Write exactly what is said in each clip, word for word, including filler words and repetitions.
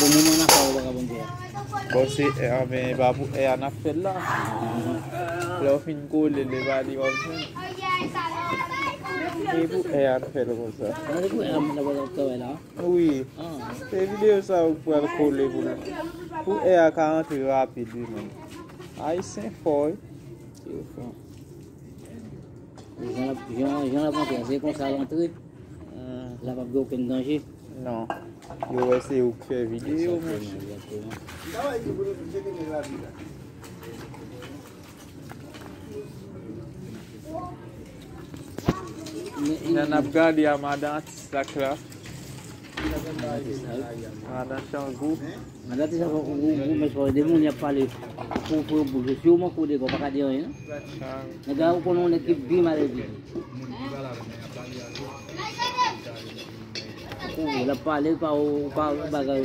Pou moman n ap fè, ou pa ka banm fè. Bon, se, eh, anben, e pa pou e a n ap fè l la. Lè w fin kole l, e pa li w ap jwenn. E pou e a n fè l konsa. Sa se pou e a moun nan pa t ap travay la? Wi. Ah. Se videyo sa ou pral kole pou nou. Pou e a ka antre rapid, wi, menm. Ayisyen fò, wi. Yo fò. Jan l ap, jan, jan l ap antre, se konsa l antre. Hmm. La p ap gen okenn danje. Non. Yo wè se ou k fè videyo, monchè. Egzakteman, egzakteman. Nan n ap gade a madan atis la k la. Madan Changou. Madan atis la fò ou, ou, ou, men fò de moun y ap pale pou, pou, pou, si ou manke w de gwa, w pa ka di anyen, non. Nèg la, ou konnen yon nèg ki byen malelve. Ou, l ap pale, pa, ou, pa, bagay.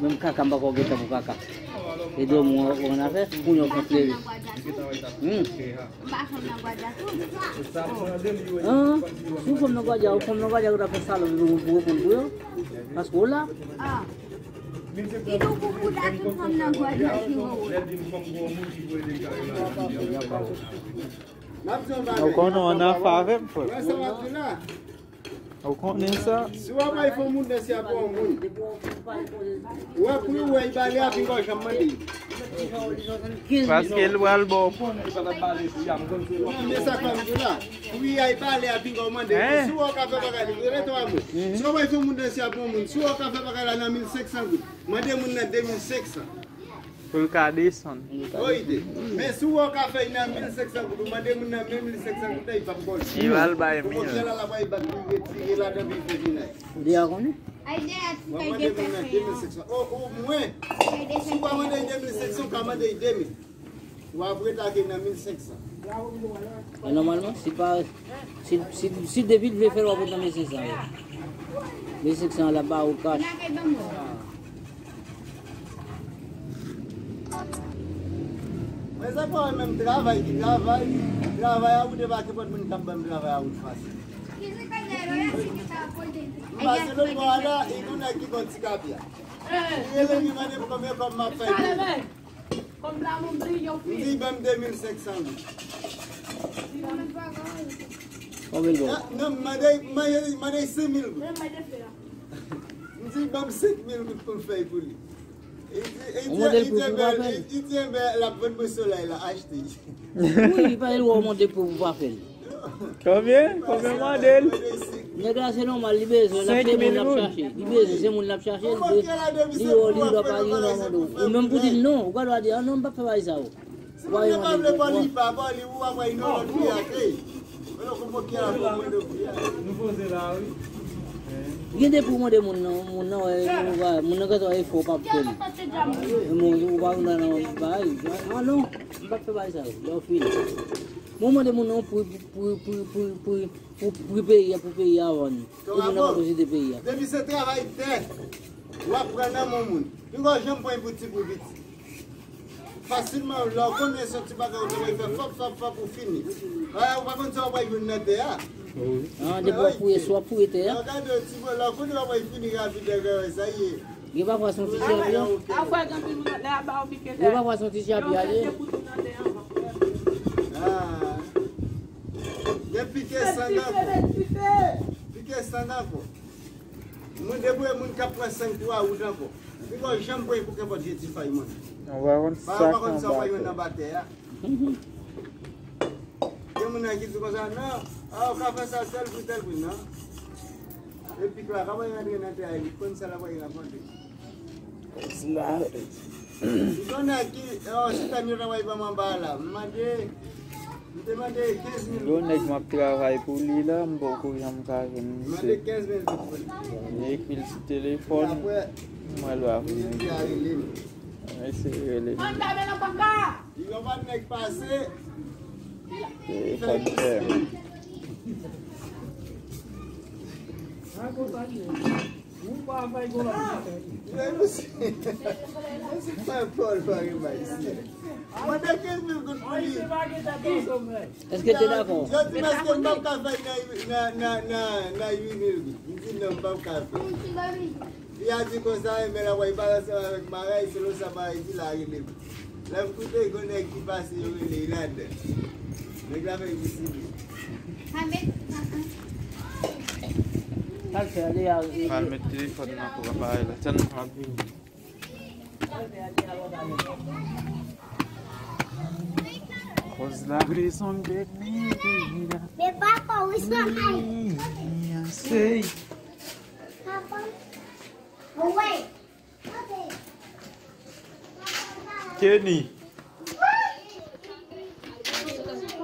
Menm kaka, m pako gen tan pou kaka. E dòmi w, w annafè, kounye a w fè klere. Hmm. An, si w fanm nan Gwadya, ou fanm nan Gwadya, ou ta fè salon pou, pou reponn pou yo. Paske w la. Ki nou pou pou dat ou fanm nan Gwadya ki wè w. Ou konnen w annafè avè m, frè. Ou konnen sa? Si w ap bay fè moun nan se a pa yon moun. Ou wè pou yo wè y bale a pinga w janm mande. Paske l pral ba w. Non, men sa k fè m di w la. Pou y ay bale a pinga w mande. Hein? Si w wè w ka fè bagay li, rele twa moun. Si w ap bay fè moun nan se a pa yon moun. Si w wè w ka fè bagay la nan mil senk san goud, mande moun nan de mil senk san. Pou l ka desann. Oyide. Men si w wè w ka fè nan mil senk san goud, ou mande moun nan menm mil senk san goud la, li p ap ba w. Li pral bay mil. Pou kounye a la, l ap bay bak, li retire ladan, li fè vinay. Ou deja konnen? W ap mande moun nan de mil senk san. O, o mwen, si w pa mande l de mil senk san, w ka mande l de mil. W ap retake nan mil senk san. Men nòmalman, si pa, si, si, si depi l vle fè l, w ap ret nan mil senk san. Mil senk san, l ap ba ou kach. Mezanmi, pa wè menm travay ki travay. Travay a ou debake, pòt moun k ap ban m travay a ou fasil. M pase lòt bò a la, e gen yon nèg ki gon ti kapya. Li rele m, li mande m konbyen kòb m ap fè pou li. M di, ban m de mil senk san goud. Konbyen l ba w? Non, non, m mande, mande, mande senk mil goud. M di, ban m senk mil goud pou m fè pou li. Li di, li di, li di, enben, li di, enben, l ap vann mwen solèy la, achte. Wi, li pa gen dwa mande pou ou pa fè l. Konbyen? Konbyen w mande l? Nèg la se nòmal, li bezwen, l ap se moun l ap chache. Li bezwen, se moun l ap chache, li be-, li yo, li dwa pa gen dwa mande w. Ou menm pou di l non, ou pa dwa di, "Ah non, m p ap fè bagay sa yo." Si moun nan pa vle ba li, pa ba li, ou ap bay nan lòt pi a, ey. Mwen nan konpòt ki a la pou mande w pi a. Nou poze la, wi. Gen de pou mande moun nan, moun nan, wè, moun nan, moun nan gentan efò w p ap fè l. Moun, ou pa nan, nan, bagay. Ah non, m p ap fè bagay sa yo. Lè w fini. Mwen mande moun nan pou, pou, pou peyi a, pou peyi a vann. Pou moun nan pa posede peyi a. Depi se travay tè, w ap pran nan men moun. Pinga w janm pran pou ti pou piti. Fasilman, lè w konnen se yon ti bagay ou te fè fòp, fòp, fòp, ou fini. Bagay ou pa konn sa w ap jwenn nan tè a. Ah, depi w ap fouye, si w ap fouye tè a. Lè w gade yon ti bò, lè w konnen w ap fini rapid, sa ye. Gen pafwa se yon ti chapi. Gen pafwa se yon ti chapi a ye. Ah. Gen pike san ankò. Pike san ankò. Moun debouye moun k ap pran senk pou a wout ankò. Li pa janm pran pou kenpòt je ti fay moun. Ou pa konn sa k anba tè a. Gen moun nan ki di konsa, non, ah, ou ka fè sa tèl pri, tèl pri, non. Epi la, kòman y antre nan tè a, li konn sa l ap fè, l ap antre. Li konnen ki, oh, si tèm yo travay pa m anba la, m mande, m te mande kenz mil goud. Yon nèg m ap travay pou li la, m poko janm ka jwenn misye. M mande kenz mil goud pou li. Li ekri l sou telefòn, m wè l pa vini. Mesye rele m. Li yon bann nèg pase. Telefòn fèmen. Ou pa fè gwo la. Mesye, mesye fè Pòl pa gen bay isi. Mande kenz mil goud pou li. Èske te dakò? Yo di m èske m p ap ka fè nan, nan, nan, nan, nan uit mil goud. M di non, m p ap ka fè. Fi a di konsa, men la wè, li pale ansanm avèk Maray, selon sa Maray di la, rele m. Lè m koute, gon nèg ki pase, yo rele Ilad. Nèg la fè M C D. Sa l fè, ale a. Al met telefòn nan pou aparèy la. Tann m ap vini. Cause la raison de mi vida. Me papa, we so high. Mía, sei. Papa. Away. Kenny.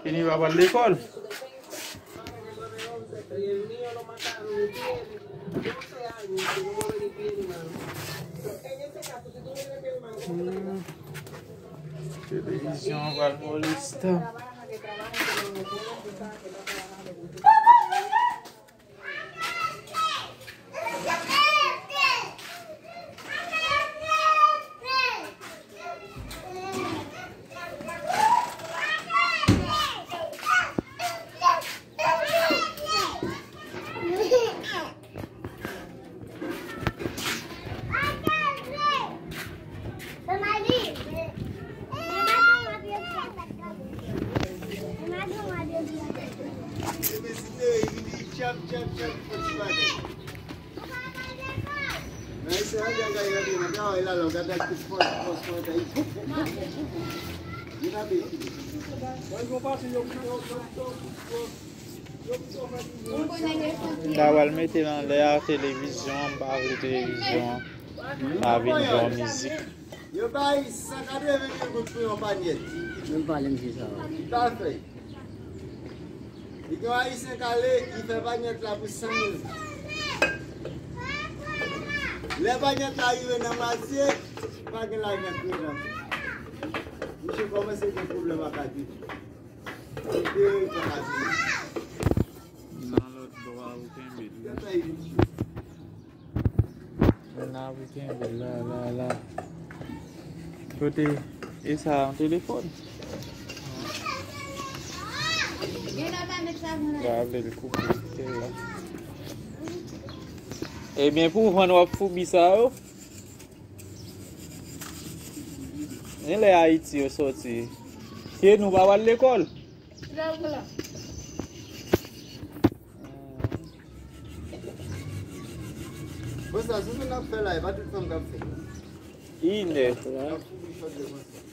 Kenny pa pral lekòl. Hmm. Televizyon an pral molesta. M ta pral mete l anlè a, televizyon an, m pa vle televizyon an. M pa vin jwe mizik. Yo bay san katreven mil goud pou yon panyèt. Menm pale m di sa. Pafè. Li gen yon ayisyen k ale, li fè panyèt la pou san mil. Lè panyèt la rive nan Matye, pa gen lajan k ret nan tou. Misye kòmanse gen pwoblèm ak Adjudant. Misye pa ka vini. Nan lòt bò a, ou kenbe l. Gata, e vin sou. N ap kenbe la, la, la. Kote, e sa, yon telefòn? Gade l koupe, se la. Ebyen, pou vann w ap foubi sa yo. Gen lè Ayiti yo sòti. Kenny pa pral lekòl? Bon, sa, se sa n ap fè la, e pa tout fanm k ap fè. Inè. N ap foubi chòt de konsa.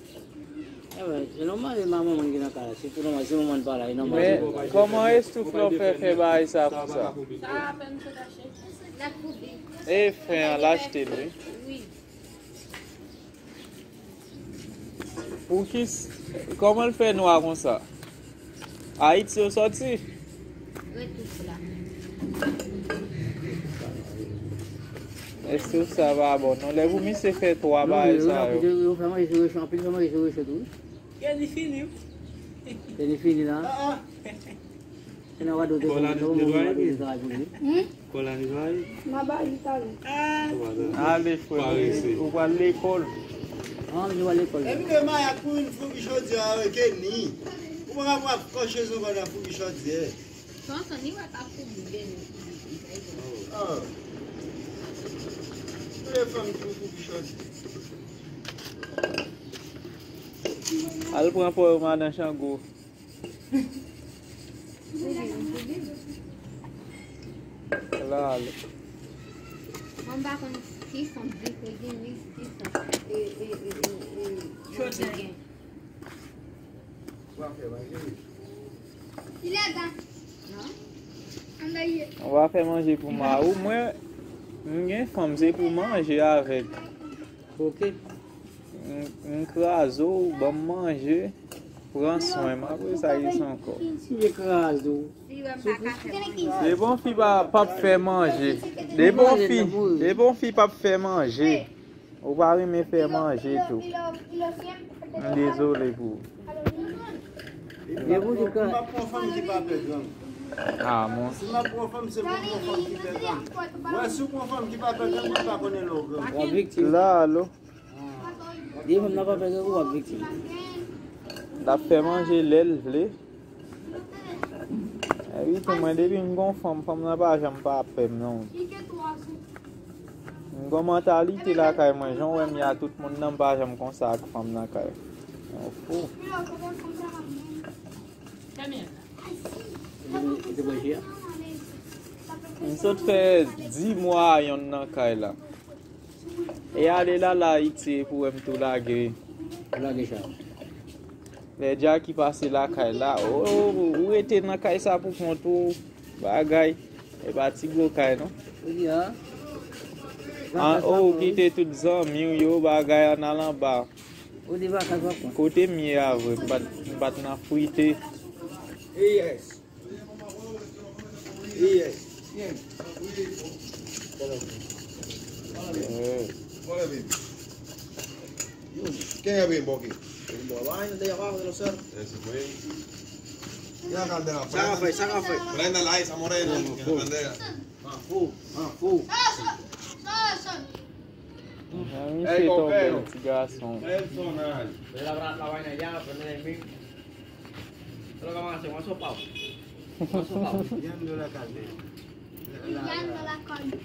Ebyen, se nòmal, e manman mwen ki nan kay la. Se tou nòmal, si manman n pa la, e nòmal. Men, kòman Estouflan fè fè bagay sa konsa? Sa apèn se tache. L ap foubi. E fen an, l achte l, wi. Wi. Poukis-, kòman l fè nwa konsa? Ayiti yo sòti? Retouch la. Èske sa va bon? Non, lè pou misye fè twa bagay sa yo. Yo fè manje sou recho, anpil fè manje sou recho tou. Kenny fini. Kenny fini la. Se nan wado te fini, nou wado te travay pou li. Hmm? Kò la netwaye? M a ba li talè. Ale, frè, ou pral lekòl. An, m pral lekòl. Epi de mayak pou vin foubi chodyè a, Kenny. Ou pa ka pran kòchezon kò nan foubi chodyè. Tonton, ni wè pa foubi, Kenny. Ah. Pou le fanm ki pou foubi chodyè. Al pran pò yo, madan Chango. Lale. Mwen pa konn ki sant di ke gen, ni ki sant e, e, e, e, e, yo gen. Ou pa fè manje pou mari w. Mwen, m gen fanm, se pou manje avèk. Ok. M, m kraze w, ban m manje, pran swen m. Apre sa, ki sa ankò? Si je kraze w. Depi yon fi pa, p ap fè manje. Depi yon fi, depi yon fi p ap fè manje. Ou pa renmen fè manje tou. M dezole pou ou. Depi w di kraze. M ap pran fanm ki pa pè gang. Ah, mon. Si m ap pran fanm, se pou m pran fanm ki pè gang. Wè, si w pran fanm ki pa pè gang, ou pa konnen lè w gang. W ap viktim. La, alo. Depi fanm nan pa pè gang, w ap viktim. L ap fè manje lè l vle. Epi tou, mwen, depi m gon fanm, fanm nan pa janm pa pè m, non. M gon mantalite lakay mwen, jan w wè m ye a, tout moun nan, m pa janm konsa ak fanm nan kay. Yon fou. M sot fè dis mwa a yonn nan kay la. E ale la, la Ayiti pou wè m tou lage. Lage sa. Lè Jacky pase lakay la, o, o, ou rete nan kay sa pou kont ou, bagay. E pa ti gwo kay, non. Ou di, a? An, o, ou kite tout zanmi w yo, bagay, an al anba. Ou di vakans w ap pran. Kote m ye a vre, m pa t, m pa t nan frite. Yes. Yes. Bien. Fala bien. Fala bien. Fala bien. Quem é bem, Boki? Bom, vai, não tem abajo, não sei. Ese foi. Mira la candela. Saca fe, saca fe. Prende la esa morena, que la candela. Mafu, mafu. Jan misye tonbe, ti gason. Personal. Ve la, la vaina ya, prende el mismo. Pero que vamos a hacer, vamos a sopar. Vamos a sopar. Limpiando la caldera. Limpiando la caldera.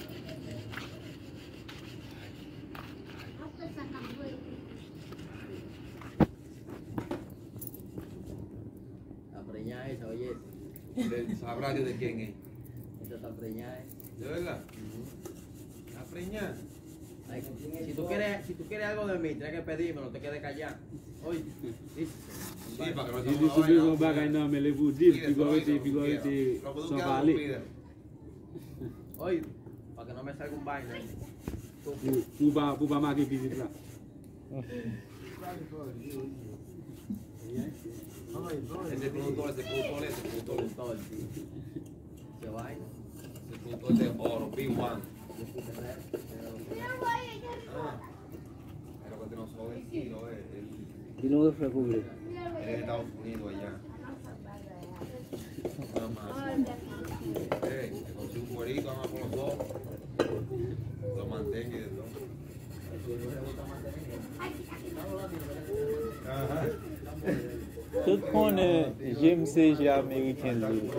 Está preñada esa, oye. Sabrá Dios de quién es. Esa está preñada, eh. ¿De verdad? Ujú. Está preñada. Ay, si tú quieres, si tú quieres algo de mí, tienes que pedírmelo, no te quedes callado. Oye, sí. Sí, para que no se... Li di si bezwen yon bagay nan men l, epi w di l, piga w rete, piga w rete san pale. Oye, para que no me salga un vaina. Pou, pou pa, pou pa make pitit la. Ese productor, ese productor, ese productor. Productor, sí. Ese vaina. Ese productor de oro, B one. Ah, pero que no se joven, sí, no, él, él, él es de Estados Unidos allá. Nada más. Eh, le conseguí un cuerito, nada más por los dos. Lo mantengo y de todo. Tout konnen je m se je ameriken l ye.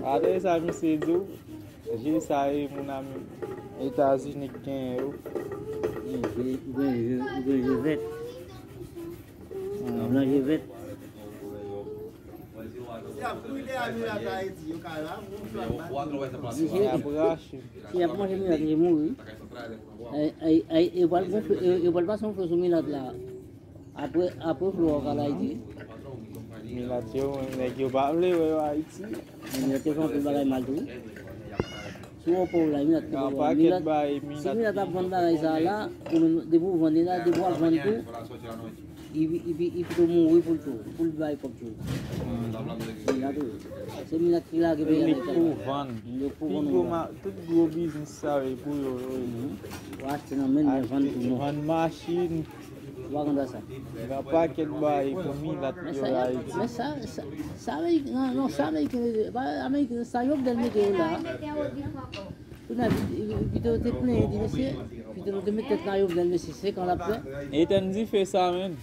Apre sa, misye di w, je sa e moun Etazini k genyen yo. Ou gen je, ou gen je, ou gen je vèt. Blan je vèt. Si y ap brule a milat Ayiti, yo ka la, moun flank bat. Misye, y ap rache. Si y ap manje milat, misye mouri. Ay, ay, ay, yo pral gonfle, yo, yo pral pase yon fle sou milat la. Apre, apre fle a, yo ka al Ayiti. Milat yo, nèg yo pa vle wè yo Ayiti. Milat yo fè anpil bagay mal tou. Si w pòv la, milat te pòv. Milat, si milat ap vann bagay sa a la, ou menm, depi w vann li la, depi w ap vann tou, li, li, li pito mouri pou l tou, pou l bay kòb tou. Milat tou. Se milat ki lage peyi a. Li pou vann. Li pou vann. Tout gwo biznis sa yo, e pou yo, yo ye. Ou achte nan men l, men vann pou nou. Vann machin. Ou pa konn sa. Gen pakèt bagay pou milat yo Ayiti. Men sa, sa, sa Ameriken, non, non, sa Ameriken, pa Ameriken, sa Jovenel mete yo la. Kounye a, pito yo te plenyen di mesye, pito nou te met tèt nan Jovenel mesye, senk an l ap fè. Etenn dife sa, menn.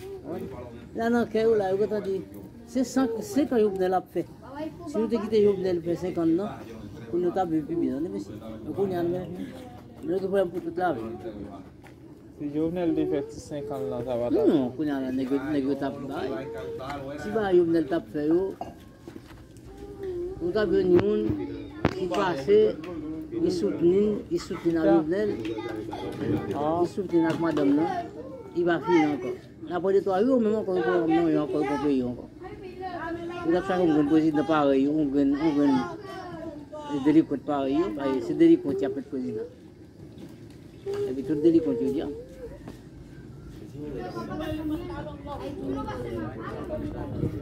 La nan kè yo la, yo gentan di, se senk, senk an Jovenel ap fè. Si nou te kite Jovenel fè senk an nan, kounye a nou t ap viv pi byen, tande mesye. Men kounye a nou menm, nou gen pwoblèm pou tout lavi. Si Jovenel te fè ti senk an lan, sa pa t ap... Non, kounye a la, nèg yo, nèg yo t ap bay. Ti bagay Jovenel t ap fè yo, ou t ap jwenn youn ki pase, ki soutni, ki soutni a Jovenel, ki soutni ak madanm nan, li pa fini ankò. Apre de twa jou, menm ankò, yo pran nan yo ankò, yo pran peyi yo ankò. Ou t ap chache yon grenn prezidan parèy, yon grenn, yon grenn delikwent parèy yo, paske se delikwent y ap met prezidan. Epi tout delikwent yo dyab.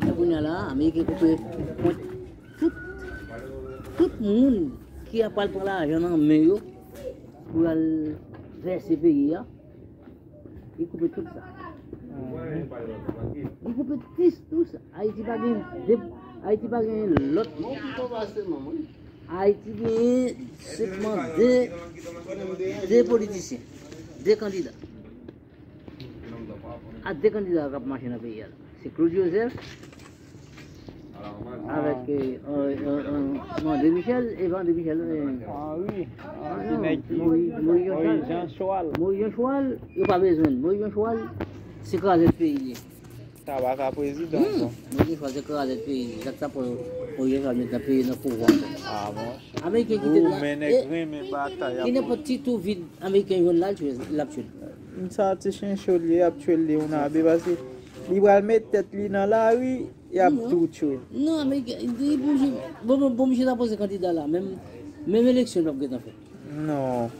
E kounye a la, Ameriken koupe kont tout, tout moun ki ap pral pran lajan nan men yo pou y al vèse peyi a. Li koupe tout sa. Li koupe tis, tout sa. Ayiti pa gen de, Ayiti pa gen lòt. Ayiti genyen senpman de, de politisyen, de kandida. A de kandida k ap mache nan peyi a la. Claude Joseph, avèk, euh, euh, euh, euh, non, André Michel, e pa André Michel, euh, Henri, ah, Henri non, Nèg ki Moïse, Moïse Jean Moïse Charles. Jean Chwal. Moïse Jean Chwal, yo pa bezwen l. Moïse Jean Chwal, se krazèt peyi li ye. Sa pa ka prezidan, hmm, non. Moïse Jean Chwal, se krazèt peyi li ye. Sa k sa pou Moïse Jean Chwal met nan peyi nan pouvwa ankò. Ah, bon. Ameriken kite la. Goumen, nèg renmen batay. Ki nenpòt ti tou vid Ameriken jwenn la, l tchwe, l ap tchwe l. M sa ti chen cho li, y ap tchwe l, li, yon abe, paske li pral met tèt li nan lari, y ap tou tchwe. Non, men li, li, bon, bon, bon, misye ta poze kandida la, menm, menm eleksyon l p ap gentan fèt. Non.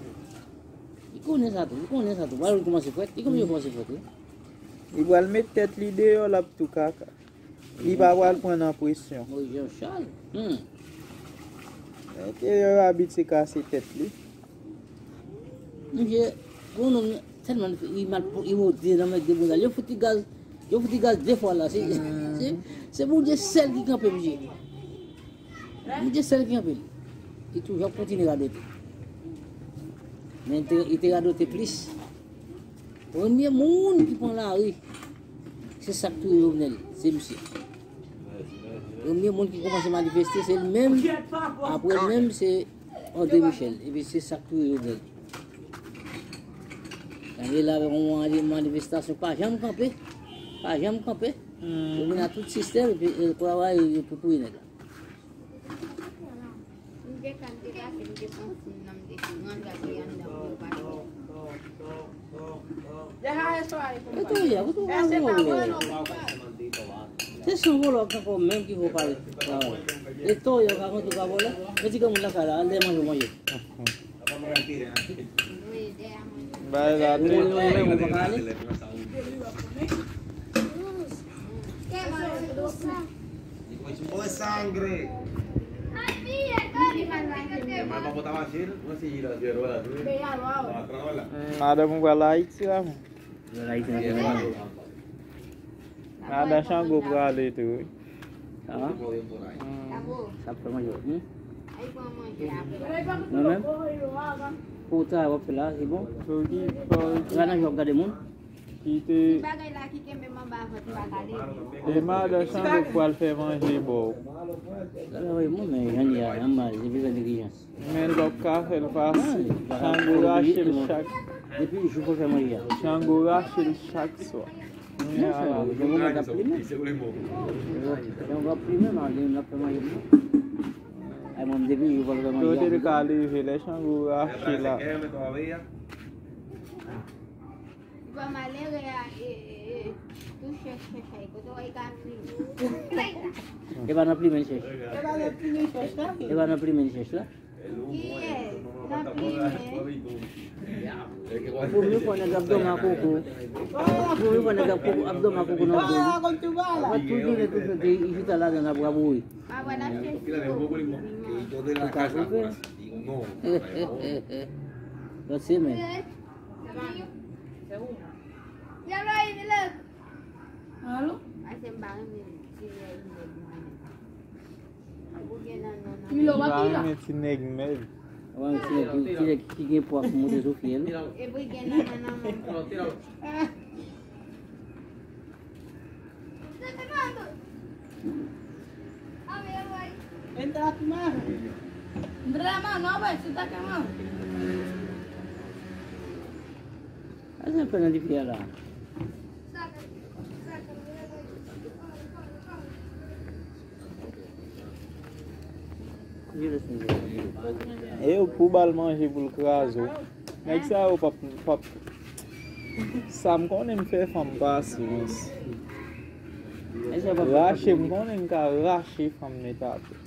Li konnen sa tou, li konnen sa tou. Pral kòmanse frèt, li konnen yo kòmanse frèt, wi. Li pral met tèt li deyò, l ap tou kaka. Li pa pral pran nan presyon. Moïse Jean Charles. Hmm. Mete yo abitye kase tèt li. Misye, yon nonm tèlman li mal, li wode nan mèt de bounda. Yo fout li gaz, yo fout li gaz de fwa la. Se, se, se Bondye sèl ki kanpe misye. Bondye sèl ki kanpe l. Li toujou ap kontinye radote. Men li te, li te radote plis. Premye moun ki pran lari, se sa k touye Jovenel, se misye. Premye moun ki kòmanse manifeste, se li menm. Apre l menm, se André Michel. Epi se sa k touye Jovenel. Gade la, yon mani-, manifestasyon pa janm kanpe. Pa janm kanpe. Yo vin ak tout sistèm, epi, e, travay, epi pou nèg la. M te ka, m te pase, m te pran foun nan, m te rantre ak li anndan pou yo pase. E tou ya, ou tou ka vole. Se san vòlò k ankò menm ki vo pale. E tou ya, ou ka kontre ou ka vole. Meti granmoun lakay la, al dèyè manje, manje. Bay la, ou menm, ou pa ka ale. Mwen sangre. Madanm ou pral Ayiti la, men. Pral Ayiti nan semaine. Madan Chango prale tou, wi. Ah. Hmm. Sa ap fè manje, hmm? Mwen menm? Pou travay w ap fè la, se bon? Pou ki, pou ki? Travay nan jan w ap gade moun? Ki te... Ti bagay la ki kenbe m anba vant m pa ka leve. E madan Chango k pral fè manje ba w. Travay mwen, men jan li a, anba, li bezwen neglijans. Men l p ap ka fè l fasil. Chango rache l chak. Depi jou pou fè manje a. Chango rache l chak swa. Non, sa, Chango ap plimen. Chango ap plimen, m a gen l ap fè manje pou mwen. Ay, mwen, depi jou pou fè manje a. Kote l ka leve, lè Chango rache la. Li pa malere a, e, e, e, tou chèch, chèch, ay, kote w wè l ka fini. E pa nan plimen chèch. E pa nan plimen chèch la. E pa nan plimen chèch la. Kiyès? Nan plimen. Pou mwen, fò nèg ap dòmi ak koko. Pou mwen, fò nèg ap koko, ap dòmi ak koko nan do li. Ap tou jounen, tou jounen, li chita ladan l ap rabouyi. Pa wè l ap chèche. Ou ka koupe. Lòt semèn. Alo? Pase m pa renmen ti nèg mèg mwen. Ou gen nan nan nan. Milo, w ap ki la? Renmen ti nèg mèg. Ou renmen ti nèg ki, ti nèg ki gen pwa pou monte sou fyèl. Epi gen nan nan nan. Drama, no, bai, se ta kama. Asa fè nan dife a la. E yo pou ba l manje pou l kraze w. Nèg sa yo p ap, p ap. Sa m konnen m fè fanm pase, mens. Rache, m konnen m ka rache fanm nèt atè.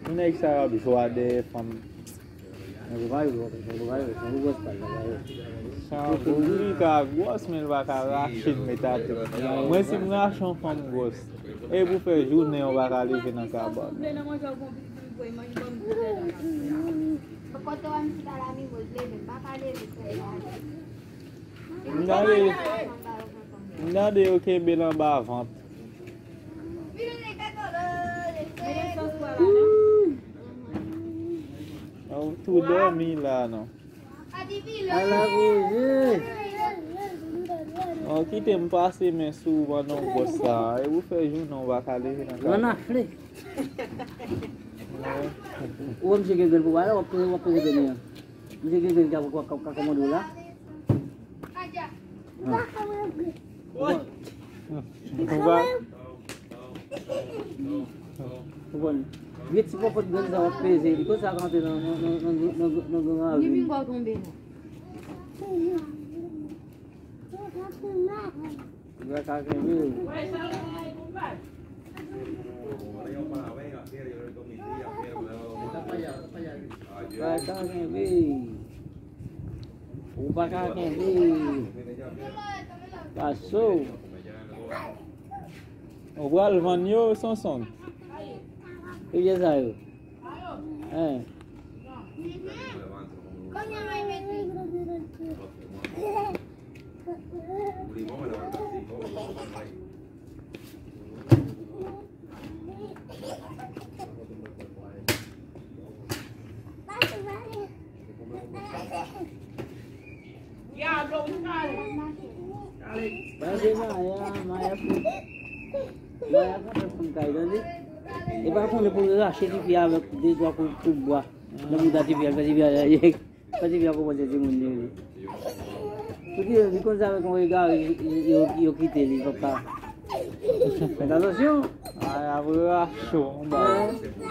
Pou nèg sa yo ap jwa dèyè fanm. Chango li ka gwòs, men l pa ka rache l met atè. Mwen, si m rache yon fanm gwòs, e pou fè jounen, ou pa ka leve nan kabann. M gade, m gade yo kenbe l anba vant. Ou tou dòmi la, non? Ala koze. An kite m pase men sou ou pandan w gwòs sa a. E ou fè jounen w pa ka leve nan kay. Ou anafle. Ou wè misye gen grenn pou pale, w ap peze, w ap peze grenn li an. Misye gen grenn ki ap, k ap, k ap kòmande w la. Ou pa, ou konn, vye ti pòpòt grenn sa w ap peze li, konsa k antre nan, nan, nan, nan, nan, nan grenn ravin. Li vin bò tonbe la. Ou pa ka kenbe. Ou pa ka kenbe. Ou pa ka kenbe. Paso. Ou pral vann yo, Sonson? Ki je sa yo? Hein? Pase Maya, Maya pou, Maya kontan fanm kay, tande. E pa konnen pou rache tifi avèk de twa kout, kout bwa nan mouda tifi a, fè tifi a, fè tifi a kòmanse timoun li. Pou di, li konn sa avèk yon egare, yo, yo, yo kite li, papa. Fèt atansyon. Ay, apre rache w anba.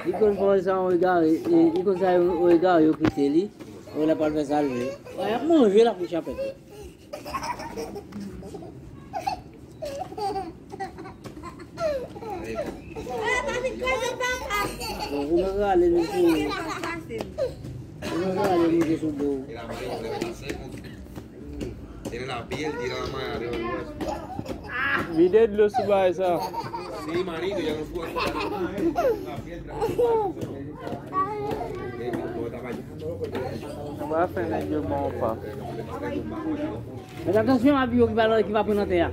Li konn fè sa yon egare, e, li konn sa yon egare, yo kite li. Ou la pral fè sa l vle. Ay, ap manje la pou chapèt. Bon, ou nan rale nou sou, ou nan rale nou sou do. Vide dlo sou bagay sa. Ou pa fè nèg yo bon pa. Fèt atansyon a byo ki va, ki va pran nan tè a. M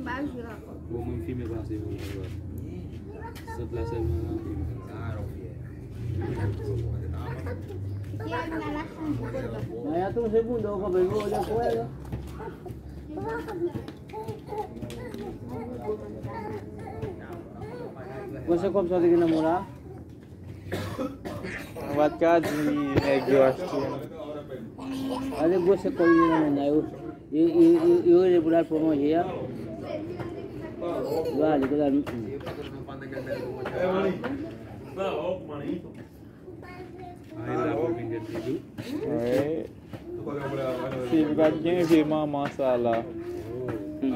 pa jwe ankò. Bon, mwen m fimen pase mwen la. Sot la sèlman nan. Maya tou se bouda w kanpe, yo lè kwè la. Bon, se kòb sa w te gen nan men w la. Ou pa t ka di nèg yo achte. Gade gwosè kòb li nan men nan yo. Yo, yo, yo, yo rele pou l al pran manje a. Yo ale, pou l al met manje. Ay, la pou vin gen ti dou. Wi. Si li pa t gen vye manman sa la, m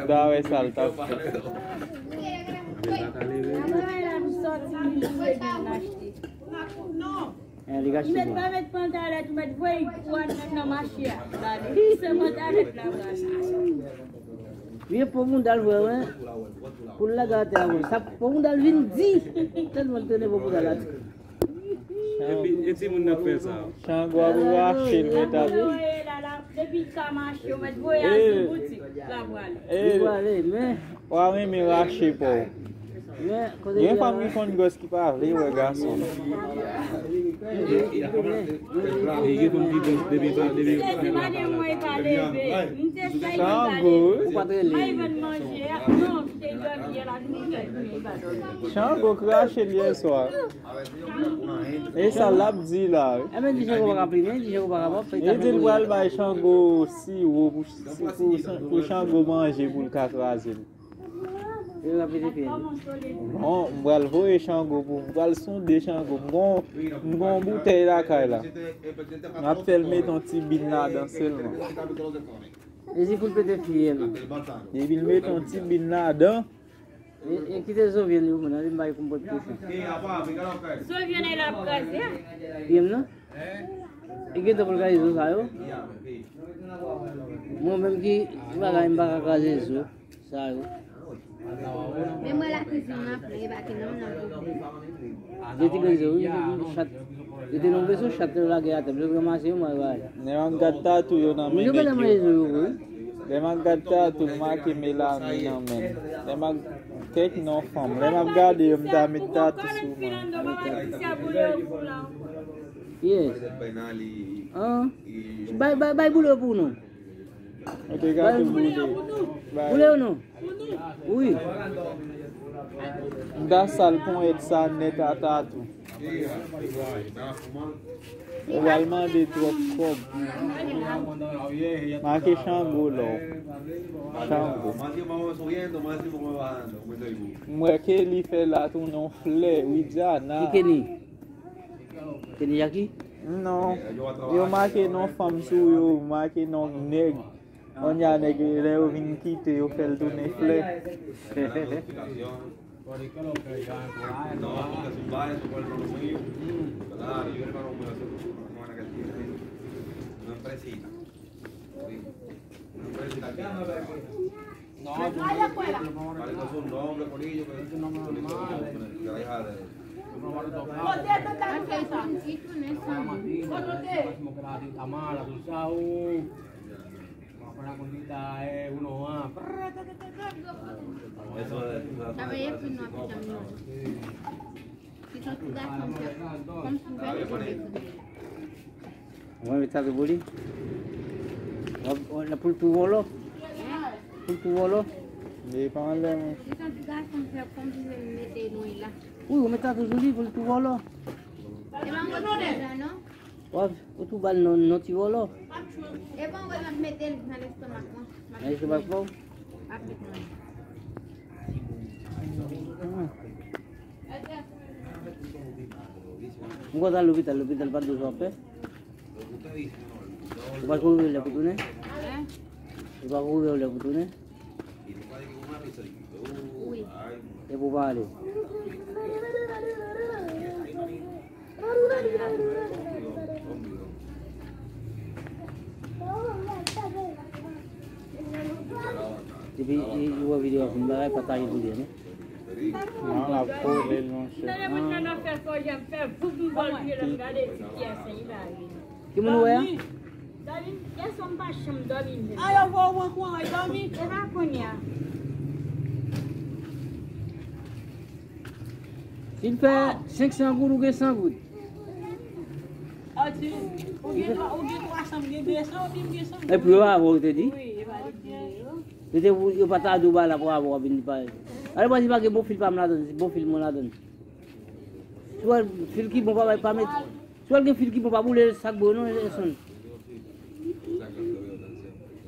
ta wè sa l t ap fè. Li met pa met pantalèt, ou met voye pou al met nan mache a. Gade, se pantalèt la pral. Vye po mouda l vre, wi. Pou l lage atè a, wi. Sa po mouda l vin di. Tèlman l trennen po mouda l atè. Epi, e timoun nan k fè sa. Chango ap rache l, mèt ap. Depi l ka mache, ou mèt voye al sou boutik, l ap prale. Li prale, men. Ou a renmen rache po w. Gen fanm ki konn gwòs ki pa vle wè gason. E gen fanm ki gwòs depi pa, depi pa la. Chango. Ou pa t rele. Chango krache l yè swa. E sa l ap di la, wi. Ebyen, di Chango pa ka plimen, di Chango pa ka pap fè. Li di l pral bay Chango siwo pou, pou, pou Chango manje pou l ka kraze l. Li va pete pye li. Non, m pral voye Chango pou, m pral sonde Chango. M gon, m gon boutèy lakay la. M ap fè l met yon ti bin ladan sèlman. E si pou l pete fye l. Depi l met yon ti bin ladan. E, e kite zo vyann yo, moun, ale m bay konpòt kochon. Zo vyann la ap kraze a. Vyann nan? E gentan pou l kraze zo sa yo. Mwen menm ki bagay, m pa ka kraze zo sa yo. Men mwen lakizin nan plen, e pa ki nonm nan pou. Gen ti grenn zo, wi, chat. Yo te nan veso chat yo lage atè, yo ranmase yo, mwen bay. Lè m ap gad tatou yo nan men nèg yo. Lè m ap gad tatou, m make melani nan men m. Lè m ap, kèk non fanm. Lè m ap gade yo, m ta met tatou sou mwen. Yes. An? Bay, bay, bay boule pou nou. Mwen te gade boule. Boule ou non? Wi. M ta sal ponyèt sa nèt ata tou. Ou pral mande twòp kòb. Make Chango lò. Chango. M wè Kelly fè la tounen yon flè, Widiana. Ki Kenny? Kenny Jackie? Non. Yo make non fanm sou yo, make non nèg. Kounye a nèg yo, lè yo vin kite, yo fè l tounen flè. Mwen met sa pou li. W ap, w ap, pou l tou vòlò. Pou l tou vòlò. Li pa anlè mwen. Wi, ou met sa toujou li pou l tou vòlò. Wap, ou tou bal non, non ti vòlò. E bon, wè, m ap mete l nan lestomak mwen. Nan lestomak mwen? M ap mete l. M konn al lopital, lopital pa t bezwen fè. Ou pa kouri lè pou tounen? Ou pa kouri lè pou tounen? Wi. E pou pa ale. Depi li wè videyo a fin bagay, pataje videyo a non. Non, l ap kole l, monchè. Ki moun ou wè a? Dòmi, yè swa m pa janm dòmi menm. A, yo voye w pran kouran, w al dòmi? E pa kounye a. Si l fè senk san goud, ou gen san goud. Ou gen twa, ou gen twa san, m gen de san, oubyen m gen san. E pou yo avè w, ou te di? Wi, e pa li di yo. Yo te, yo pa ta di w ba la pou avè w vin pale. Ale pa di pa gen bon fil pa m ladann, bon fil mwen ladann. Si w wè fil ki bon, pa bay, pa met. Si w wè gen fil ki bon, pa boule sak bò non, Edson.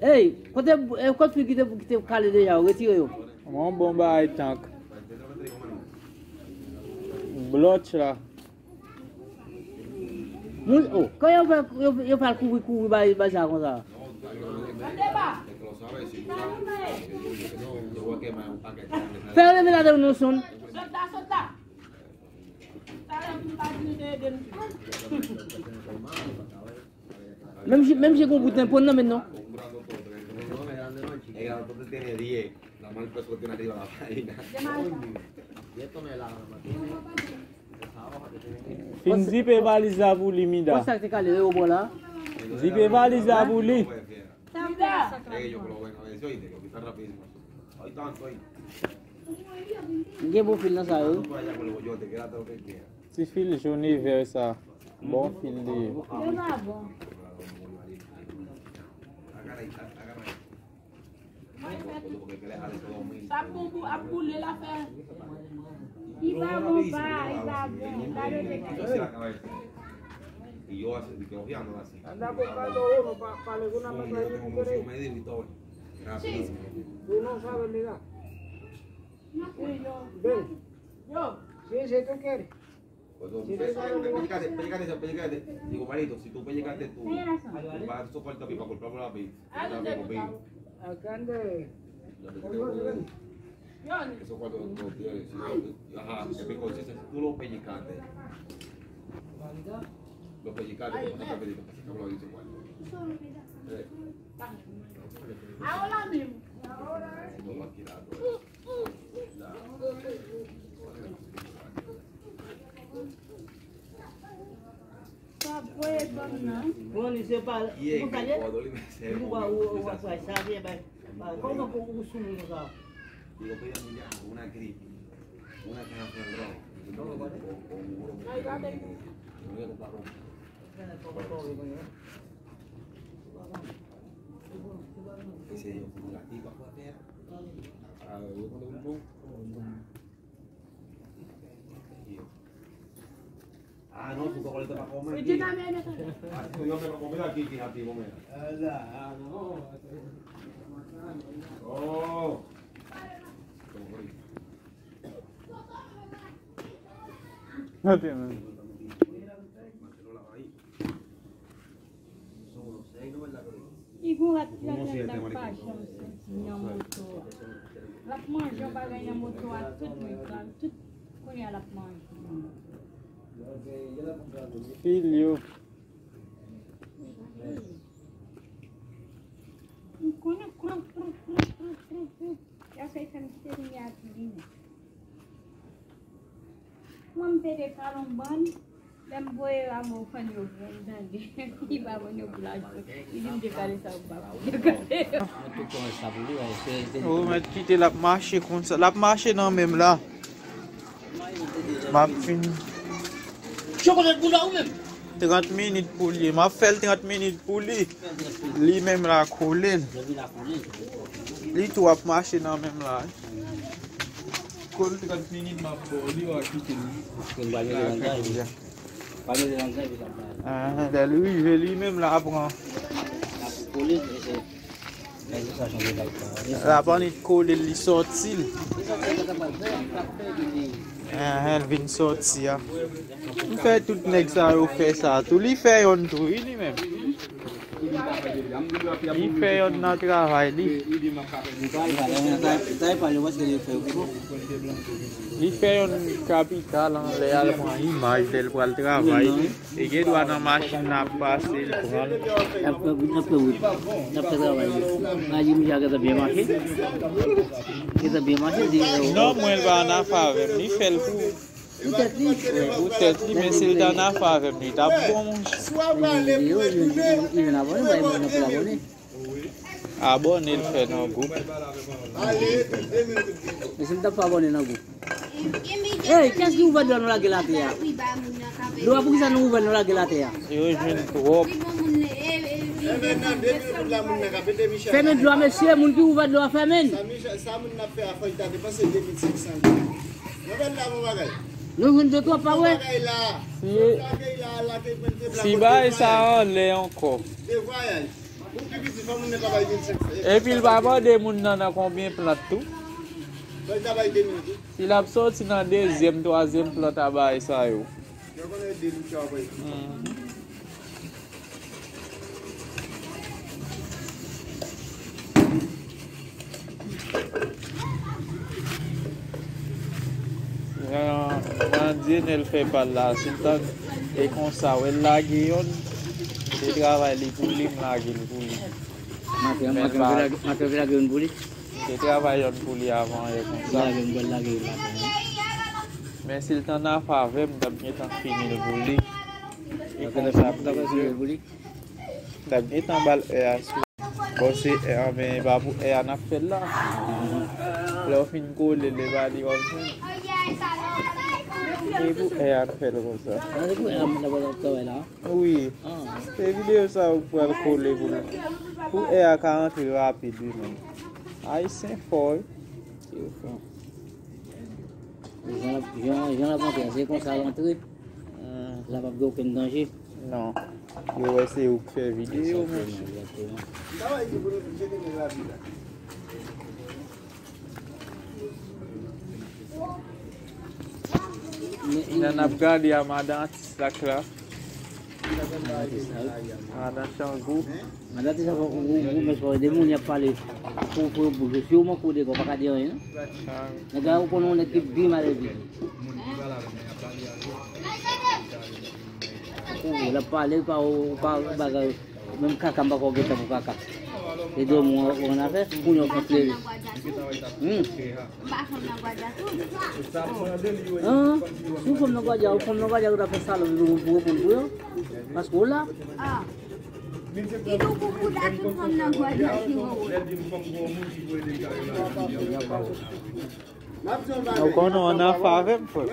Ey, kote, e, kote fil ki te, ki te kale deja, retire yo. Mwen bon bagay tank. Blòch la. Moun, oh, kan yo fè, yo, yo fè al kouri, kouri, bay, bay sa konsa. Fè yo leve ladan nou sonn. Menm si, menm si gon bout nen pran nan men non. Fin zipe valiz la pou li, Mida. Konsa te kale yo bò la. Zipe valiz la pou li. M gen bon fil nan sa yo. Ti fil jòn e vè sa. Bon fil li ye. Sa bon pou ap boule l a fè. Li pa bon pa, li pa bon. Gade de ki. Anda por cada uno pa, pa alguna más ahí que tú quieres. Tú no sabes ligar. Ven. Sí, si tú quieres. Pues tú, pellizcate, pellizcate, pellizcate, pellizcate. Digo, manito, si tú pellizcaste tú, tú vas a soportar a mí para culpar por la vida. Acá de. Eso cuando tú tienes, si tú, ajá, es mi conciencia, si tú lo pellizcaste. Lo pellizcaste, como no te pellizcaste, se acabó la vida igual. Eh. Ahora mismo. No va a tirar, no. Bon, li se pa, ou konn sa l ye? Li pa ou, ou ap fè sa, li bay, kòman pou ou sou moun konsa? Ay, gade. Ese yon pou rate, pa fè. Ah, yo konn bon. Ah, non, se pa kòlèt pa kòmè. Yo mèt pa kòmè la, ki, ki rate kòmè la. Oh. Gade, men. Li gon rat ki lakay nan pa janm soti nan moto a. L ap manje yon bagay nan moto a tout nèg la, tout kounye a l ap manje. Fil yo. M konnen kran, kran, kran, kran, kran, kran. Y ap fè fè m kite limyè a tou vini. Mwen, m pede kalon bann. Lè m voye Ramo fann yo pran m tande. Li pa konn yo pou laj. Li di m te kale sa ou pa pou yo kale. Ou mèt kite l ap mache konsa. L ap mache nan menm la. M ap fin. Chokolat pou la ou menm. Trant minit pou li. M ap fè l trant minit pou li. Li menm la kole l. Li tou ap mache nan menm la. Kole trant minit, m ap ba w li, w a kite l. Lakay li a. Ah, lè li rive li menm la pran. L ap annik kole l, li sòti l. Ah, l vin sòti a. M fè tout nèg sa yo fè sa tou. Li fè yonn tou, wi, li menm. Li fè yonn nan travay li. Li fè yonn kapital anlè al pran imaj lè l pral travay. E gen dwa nan machin nan ap pase, l pran l. N ap fè wout. N ap fè travay. Maji misye a gentan byen mache. Gentan byen mache, di. Non, mwen, l pa ann afè avè m. Li fè l pou Pou tèt li. Wi, pou tèt li, men si l t ann afè avè m, li t ap bon, monchè. Si w ap prale pou retounen, li vin abòne, bay moun nan pou l abòne. Abòne l fè nan gwoup. Men si m t ap fè abòne nan gwoup. Ey, kiyès ki ouvè dlo a nou lage l atè a? Dlo a, poukisa nou ouvè l nou lage l atè a? Yo jwenn twòp. Fèmen dlo a, mesye, moun ki ouvè dlo a, fèmen l. Sa moun nan ap fè a, fò l ta depanse de mil senk san dola. Nouvèl la, bon bagay. Nou jwenn de twòp, pa vre? Bon bagay la. Si, si bagay sa anlè ankò. De vwayaj. Pou pi piti, fò moun nan ka bay mil senk san. Epi l pa mande moun nan nan konbyen plant tou. Fò l ta bay de mil tou. Si l ap sòti nan dezyèm, twazyèm plant a bagay sa yo. Yo konnen de mil sa w ap bay. Hmm. Jan, jan Dyenèl fè pa l la, si l tande konsa, wè l lage yonn, se travay li pou li, m lage l pou li. Maten, maten, maten, lage yonn pou li. M te travay yonn pou li avan yè konsa. Lage m pral lage l maten an. Men si l t ann afè avè m, m t ap gentan fini l pou li. E konsa pou li. M t ap gentan ba l è a sou. Bon, se è a, men e pa pou è a n ap fè l la. Lè w fin kole l, e pa li w ap jwenn. E pou è a n fè l konsa. A, se pou è a m t ap travay la. Wi. Ah. Se videyo sa ou pral kole pou nou. Pou è a ka antre rapid, wi, menm. Ayisyen fò, wi. Yo fò. Jan l ap, jan, jan l ap antre, se konsa l antre. Hmm. La p ap gen okenn danje. Non. Yo wè se ou k fè videyo, monchè. Egzakteman. Jan n ap gade a madan atis la k la. Madan Changou. Madan atis la, ou, ou, ou, men fò de moun y ap pale. Pou, pou yo bouje. Si yo manke w dega, w pa ka di anyen, non. Nèg la, ou konnen yon nèg ki byen mal epi. Ou, l ap pale, pa, ou, pa, ou bagay. Menm kaka, m pa kwè w gen tan pou kaka. E dòmi w an afè, kounye a w fèk leve. Hmm. An, si w fanm nan gwadya, ou fanm nan gwadya, ou ta fè salòp epi ou pou reponn pou yo. Paske w la. Ah. Ki nou pou bouda tout fanm nan gwadya ki wè w. Ou konnen w ann afè avè m, frè.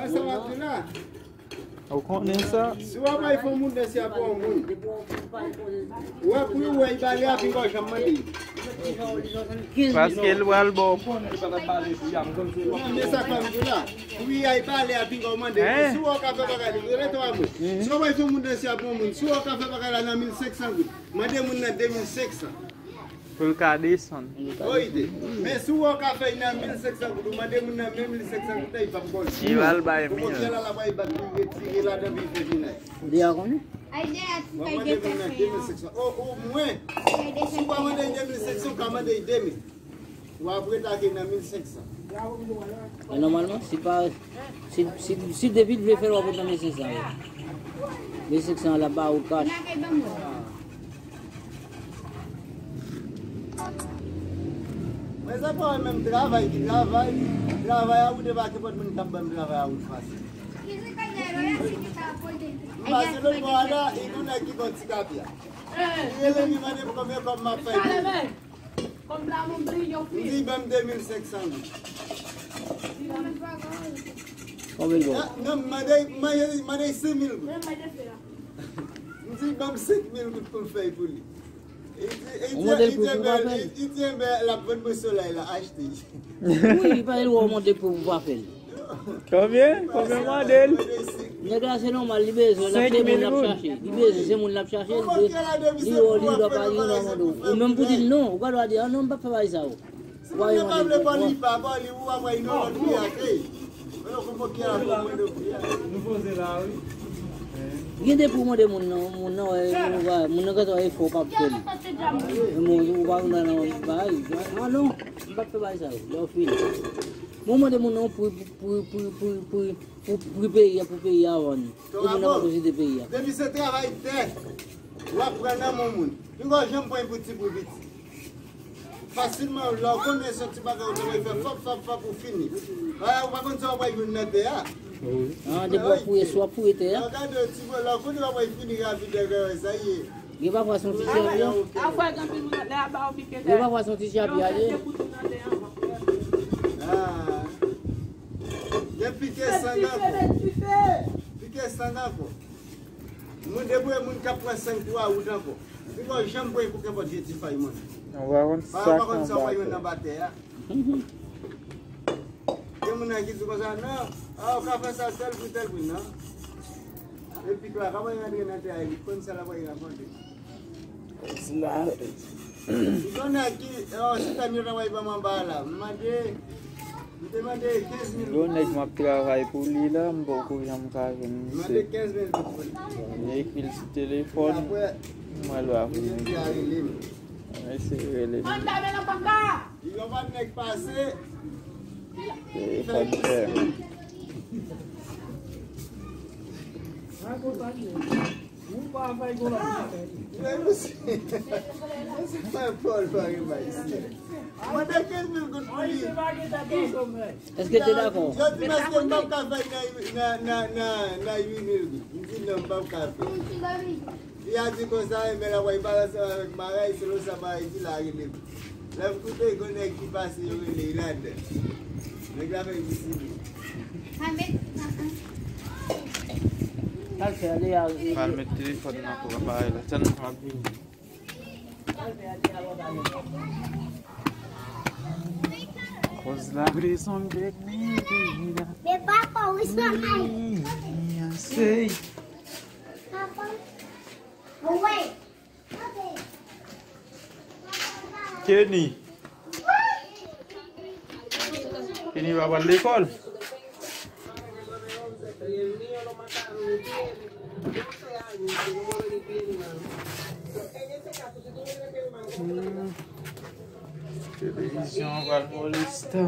Ou konnen sa? Si w ap bay fon moun nan, se ap yon moun. Ou wè, pou yo wè, li pale a, pinga w janm mande. Paske l pral ba w. Non, men sa k fè m di w la. Pou yo pale a, pinga w mande. Si w wè w ka fè bagay li, rele twa moun. Si w ap bay fon moun nan, se ap yon moun. Si w wè w ka fè bagay la nan mil senk san goud, mande moun nan de mil senk san. Pou l ka desann. Oide. Men si w wè w ka fè nan mil senk san goud, ou mande moun nan menm mil senk san goud la, li p ap ba w. Li pral bay mil. Kote la, la bay bak li retire ladan, li fè vin la. Ou deja konnen? Mwen mande moun nan de mil senk san. O, omwen, si w pa mande de mil senk san, ou ka mande de mil. W ap retake nan mil senk san. Men nòmalman, si pa, si, si, si depi l vle fè l, w ap ret nan mil senk san yo. Mil senk san an, l ap ba ou kach. Men se pa menm travay ki travay. Travay a ou debake, pòt moun k ap ban m travay a ou fasil. M pase lòt bò a la, e gon nèg ki gon ti kapya. Li rele m, li mande m konbyen kòb m ap fè pou li. M di, ban m de mil senk san goud. Konbyen l ba w? Ah, non, m mande, m mande, m mande senk mil goud. M di, ban m senk mil goud pou m fè pou li. Li di, li di, li di, li di, enben, l ap vann mwen solèy la, achte. Wi, li pa gen dwa mande pou ou pa fè l. Konbyen? Konbyen w mande l? Nèg la, se nòmal, li bezwen, l ap, se moun l ap chache. Li bezwen, se moun l ap chache, li, li wè w, li dwa pa, li dwa mande w. Ou menm pou di l non, ou pa dwa di, "Ah non, m p ap fè bagay sa yo." Si moun nan pa vle ba w, li pa ba w, li, ou ap bay nan lòt peyi a, ey. Mwen, nou konprann ki a pou mwen de peyi a. Gen de pou mande moun nan, moun nan, wè, moun nan gentan wè efò w p ap fè l. Men moun, ou pa nan bagay, "Ah non, m p ap fè bagay sa yo." Lè w fini. Mwen mande moun nan pou, pou, pou peyi a, pou peyi a avan nou. Pou moun nan pa posede peyi a. Depi se travay tè, w ap pran nan men moun. Pinga w janm pran pou ti, pou piti. Fasilman, lè w konnen se yon ti bagay ou te fè fòp, fòp, fòp, ou fini. Bagay ou pa konn sa w ap jwenn nan tè a. Ah, depi w ap fouye, si w ap fouye tè a. Lè w gade yon ti bagay, lè w konnen w ap fini rapid, sa ye. Gen pafwa se yon ti chanpyon. Gen pafwa se yon ti chanpyon, ale. Ah. Gen pike san nan kò. Pike san nan kò. Moun debouye, moun k ap pran san pou a wout ankò. Li pa janm pran pou kenpòt je ti fay moun. Ou pa konn sa k anba tè a. Gen moun nan ki di konsa, "Non, ah, ou ka fè sa tèl pri, tèl pri, non." Epi la, kòman rantre nan tè a, li konn sa l ap rakonte. Sila. Li konn nèg ki, oh, si tèm yo nan wè ban m anba la. M mande, m te mande kenz mil. Yon nèg m ap travay pou li la, m poko janm ka jwenn misye. M mande kenz mil goud pou li. M ekri l sou telefòn. Apre, mwen lwa pou li. Li di a rele m. Mwen eseye rele m. Li yon bann nèg pase. Telefòn fèmen. Ou pa fè yon lòt bagay. Men misye, misye fè pòl pa gen bay isi. Mande kenz mil goud pou li. Èske te dakò? Jodi, èske m p ap ka fè nan, nan, nan, nan, nan uit mil goud? M di non, m p ap ka fè. Fi a di konsa, enben l ap pale ansanm avèk Maray, selon sa Maray di la, rele m. Lè m koute, gon nèg ki pase, yo rele Ilad. Nèg la fè vizite. Al fè ale a. Al met telefòn nan pou aparèy la. Tann m ap vini. Koz la rezon bèk nèg la. Me papa, wi sa ay. Sey. Papa. Wi. Kenny. Kenny pa pral lekòl. Hmm. Televizyon pral molesta.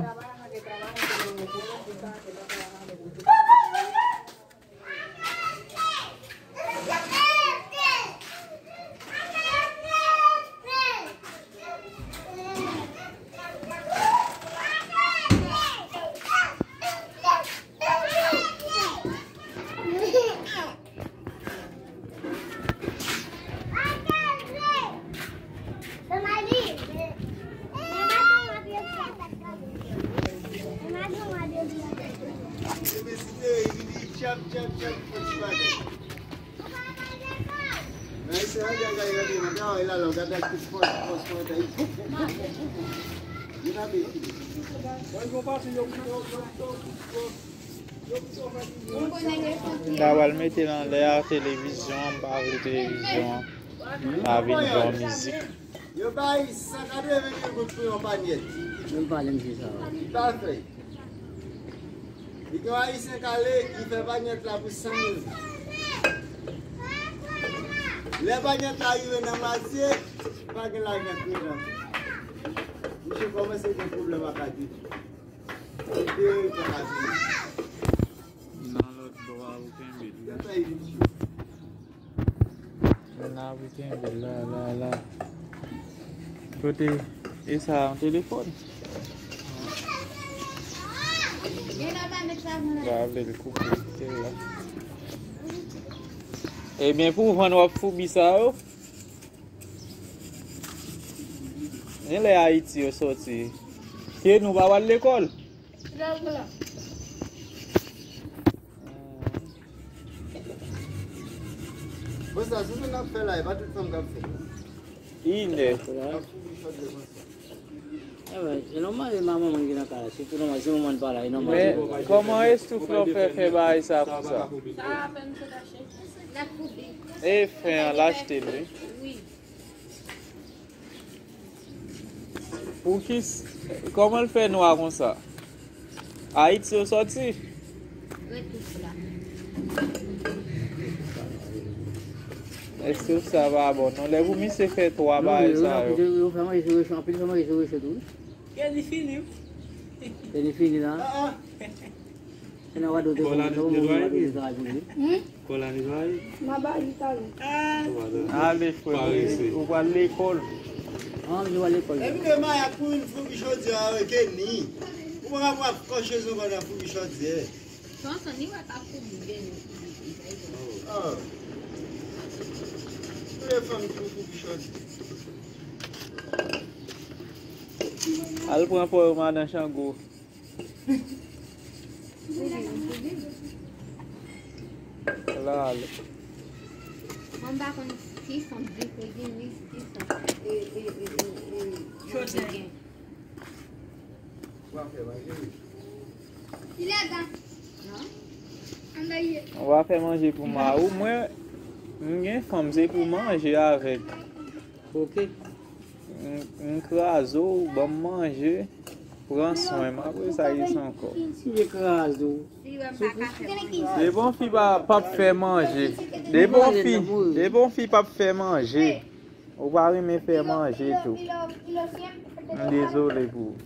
Ayisyen an gen gade gade nan travay la, lè w gade ak tout fòs, fòs, fòs, fòs, li pa beti. M ta pral mete l anlè a, televizyon an, m pa vle televizyon an. M pa vin jwe mizik. Yo bay san katreven mil goud pou yon panyèt. Menm pale misye sa. Li pa fè. Li gen yon ayisyen k ale, li fè panyèt la pou san mil goud. Lè panyèt la rive nan matye, pa gen lajan k rete ankò. Misye kòmanse gen pwoblèm ak Aditi. Li te pa ka vini. Nan lòt bò a ou kenbe l. Gata Aditi. Nan ou kenbe l la, la, la. Kote e sa yon telefòn? Ba vle l koupe kite l la. Ebyen pou vann w ap foubi sa yo. Gen lè Ayiti yo sòti. Ke nou pa pral lekòl? Bon sa, sou sa n ap fè la, e pa tout fanm k ap fè. Inè. N ap foubi chòt de konsa. Ebyen, e nòmal e manman mwen ki nan kay la. Sitou nòmal, si manman pa la, e nòmal. Men kòman Estouflon fè fè bagay sa konsa? Sa apèn se tache. L ap foubi. E fen an l achte l wi. Wi. Poukis, kòman l fè nwa konsa? Ayiti yo sòti? Ret tout la. Èske sa va bon? Non, lè pou misye fè twa bagay sa yo. Yo fè manje sou recho, anpil fè manje sou recho tou. Gen li fini. Gen li fini la. Se nan wado te Bon, la, konn netwaye wado byen. Te travay pou li. Kò la netwaye. Ma ba li talè. Ou pa ta- Ale frè, Parese. ou pral lekòl. An, yo ale lekòl. Epi de mayak pou vin foubi chòdyè a, ke ni. Ou pa ka pran kòchezon pandan foubi chòdyè. Sonson, li wè k ap foubi veni. Ah. Pou le fanm ki pou foubi chòdyè. Al pran pò yo madan Chango. La ale. Mwen pa konn si son di kouzin, ni si son e, e, e, e, e, Chòdyè. Ou ap fè manje wi. Ilegal. Non? Ann dèyè. Ou va fè manje pou mari w. Mwen, m gen fanm, se pou manje avèk. Ok. M, m kraze w, ban m manje, pran swen m. Apre sa, rès ankò. Si je kraze w. Si wè m pa ka fè manje. Depi yon fi pa, p ap fè manje. Depi yon fi, depi yon fi p ap fè manje. Ou pa renmen fè manje tou. M dezole pou ou.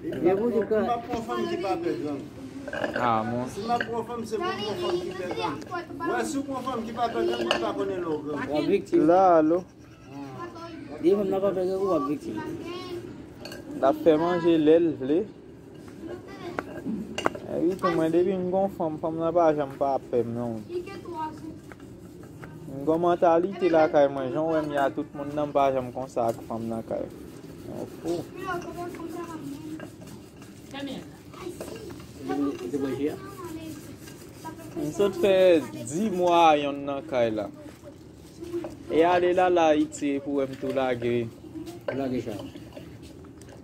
Depi w di M ap pran fanm ki pa pè gang. Ah, mon. Si m ap pran fanm, se pou m pran fanm ki pè gang. Wè, si w pran fanm ki pa pè gang, ou pa konnen lè w gang. w ap viktim. La, alo. Depi fanm nan pa pè gang, ou ap viktim. L ap fè manje lè l vle. Epi tou, mwen, depi m gon fanm, fanm nan pa janm pa pè m, non. M gon mantalite lakay mwen, jan w wè m ye a, tout moun nan, m pa janm konsa ak fanm nan kay. Yon fou. M sot fè dis mwa a yonn nan kay la. E ale la, la Ayiti pou wè m tou lage. Ou lage sa.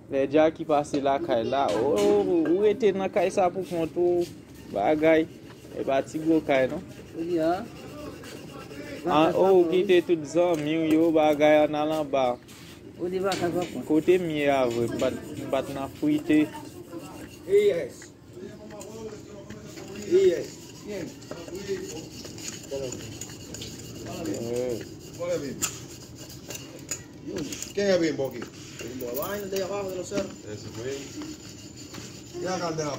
Lè Jackie pase lakay la, oh, ou rete nan kay sa pou kont ou, bagay. E pa ti gwo kay, non. Ou di a. An, oh, ou kite tout zanmi w yo, bagay, ann al anba. Ou di vakans w ap pran. Kote m ye a vre, m pa t, m pa t nan frite. Yes. Yes. Eh, Ken gen byen bòke?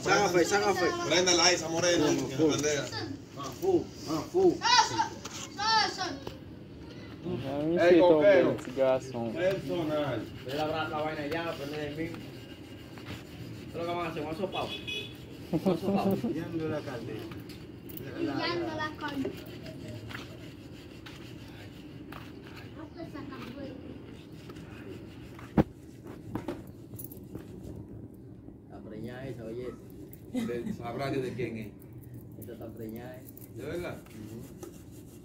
Sa ka fè, sa ka fè. Prenda la esa morena. Prenda. Jan misye tonbe ti gason. Personaj. Pero la, la vaina ya, prende el mí. Pero que van a hacer, vamos a sopar. Vamos a sopar. Yam de la kalde. Yam de la kalde. Apre sa, ka voye. Aprenya esa, oye. Sabrá que de quién es. Esa está preñada, eh. ¿De verdad?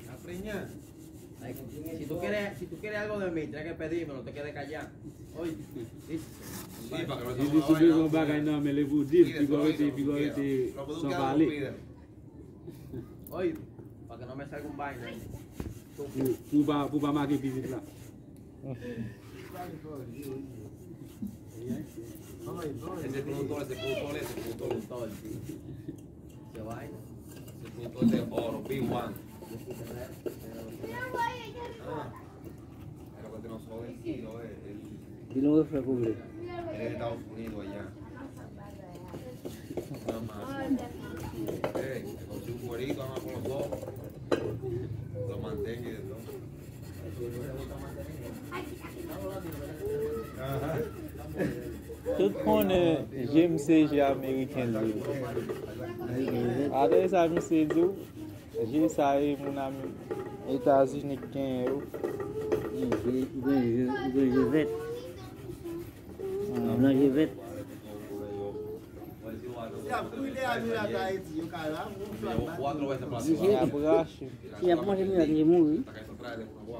Está preñada. Si tú quieres, si tú quieres algo de mí, tienes que pedírmelo, te quedes callado. Oye, sí, sí, sí. Li di si w bezwen yon bagay nan men l, epi w di l, piga w rete, piga w rete san pale. Oye, para que no me salga un vaina. Pou, pou pa, pou pa make pitit la. Ese productor, ese productor, ese productor. Ese vaina. Ese productor de oro, Big One. Ah, era que te nos jovencito, eh, él, Dile un refrán con él. Él es de Estados Unidos allá. Nada más. Eh, le consigo un cuerito, nada más con los dos. Lo mantengo y de todo. Tout konnen je m se je ameriken li ye. Apre sa, misye di w, je sa e moun Etazini ki genyen yo. Ou gen je, ou gen je, ou gen je vèt. Blan je vèt. Si ap brile a milat Ayiti, yo ka la, moun flòt bat. Si y ap rache. Si y ap manje milat, yo mouri.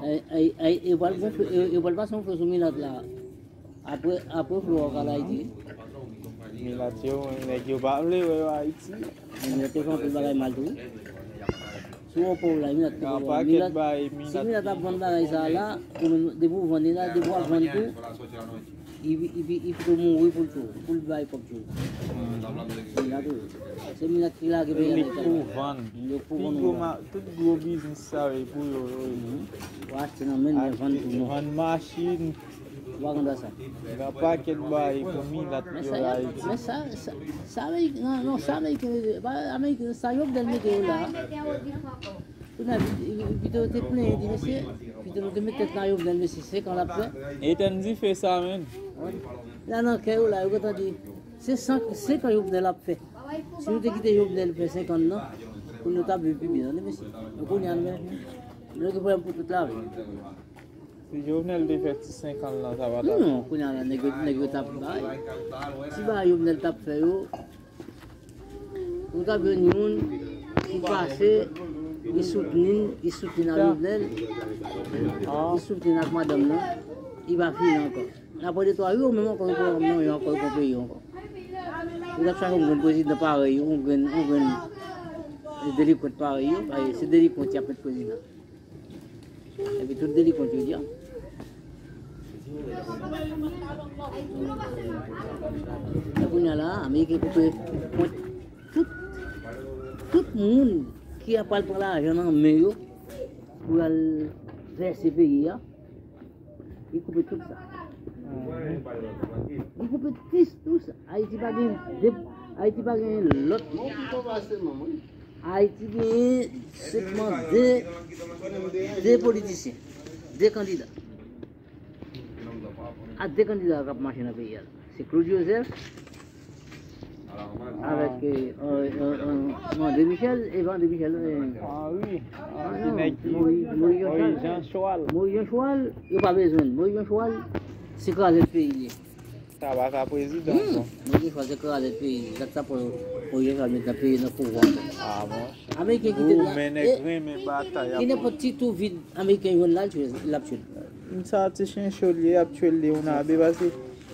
Ay, ay, ay, yo pral gonfle, yo, yo pral pase yon fle sou milat la. Apre, apre fle a ka la Ayiti. Milat yo, nèg yo pa vle wè yo Ayiti. Milat yo fè anpil bagay mal tou. Si w pòv la, milat yo, milat, si milat ap vann bagay sa la, ou menm, depi w vann li la, depi w ap vann tou, Epi, epi, epi tou mouri pou l tou, pou l bay kòb tou. Milat tou. Se milat ki lage peyi a nèg sa. Pou vann. Yo pou vann. Pi gwo ma-, tout gwo biznis sa yo, e pou yo, yo ye. Ou achte nan men, men vann tou non. Vann machin. Ou pa konn sa. Yon pakèt bagay pou milat yo la Ayiti. Men sa, sa, sa Ameriken, non, non, sa Ameriken, pa Ameriken, sa Jovenel mete yo la. Kounye a, Vito te plenyen, di, mesye, Vito te met tèt nan Jovenel, mesye, senk an l ap fè. Etenn dife sa, menn. Wi. La nan kè yo la, yo gentan di, se senk, senk an Jovenel ap fè. Si nou te kite Jovenel fè senk an nan, pou nou t ap viv pi byen, tande, mesye. Men kounye a, nou, nou gen pwoblèm pou tout lavi. Si Jovenel te fè ti senk an lan, sa pa t ap. Non, kounye a la, nèg yo, nèg yo t ap bay. Ti bagay Jovenel t ap fè yo, ou t ap jwenn youn ki pase, ki soutni, ki soutni a Jovenel, ki soutni ak madanm nan, li pa fini ankò. N ap pran de twa jou, menm ankò, yo pran nan yo ankò, yo pran peyi ankò. Ou t ap chache yon grenn prezidan parèy, yon grenn, yon grenn delikwent parèy yo, paske se delikwent y ap met prezidan. Epi tout delikwent yo di a. E kounye a la, Ameriken koupe kont tout, tout moun ki ap pral pran lajan nan men yo pou al vèse peyi a. Li koupe tout sa. Li koupe tis, tout sa. Ayiti pa gen de, Ayiti pa gen lòt. Ayiti genyen senpman de, de politisyen, de kandida. A de kandida k ap mache nan peyi a la. Se Claude Joseph avèk, euh, euh, euh, euh, non, André Michel, e pa André Michel, euh, Henri, ah, non, Moïse, Moïse Jean Charles. Moïse Jean Charles, yo pa bezwen l. Moïse Jean Charles, se krazèt peyi li ye. Tabaka prezidan, hmm, bon. Moïse Jean Charles se krazèt peyi. Zak sa pou Moïse Jean Charles met nan peyi nan pouvwa ankò. Ah, bon. Ameriken ki te la, men nèg renmen batay. Ki nenpòt ti tou vid Ameriken jwenn la, l ap tchwe l. Sa ti chen cho li ye, y ap tchwe l de yon abe, paske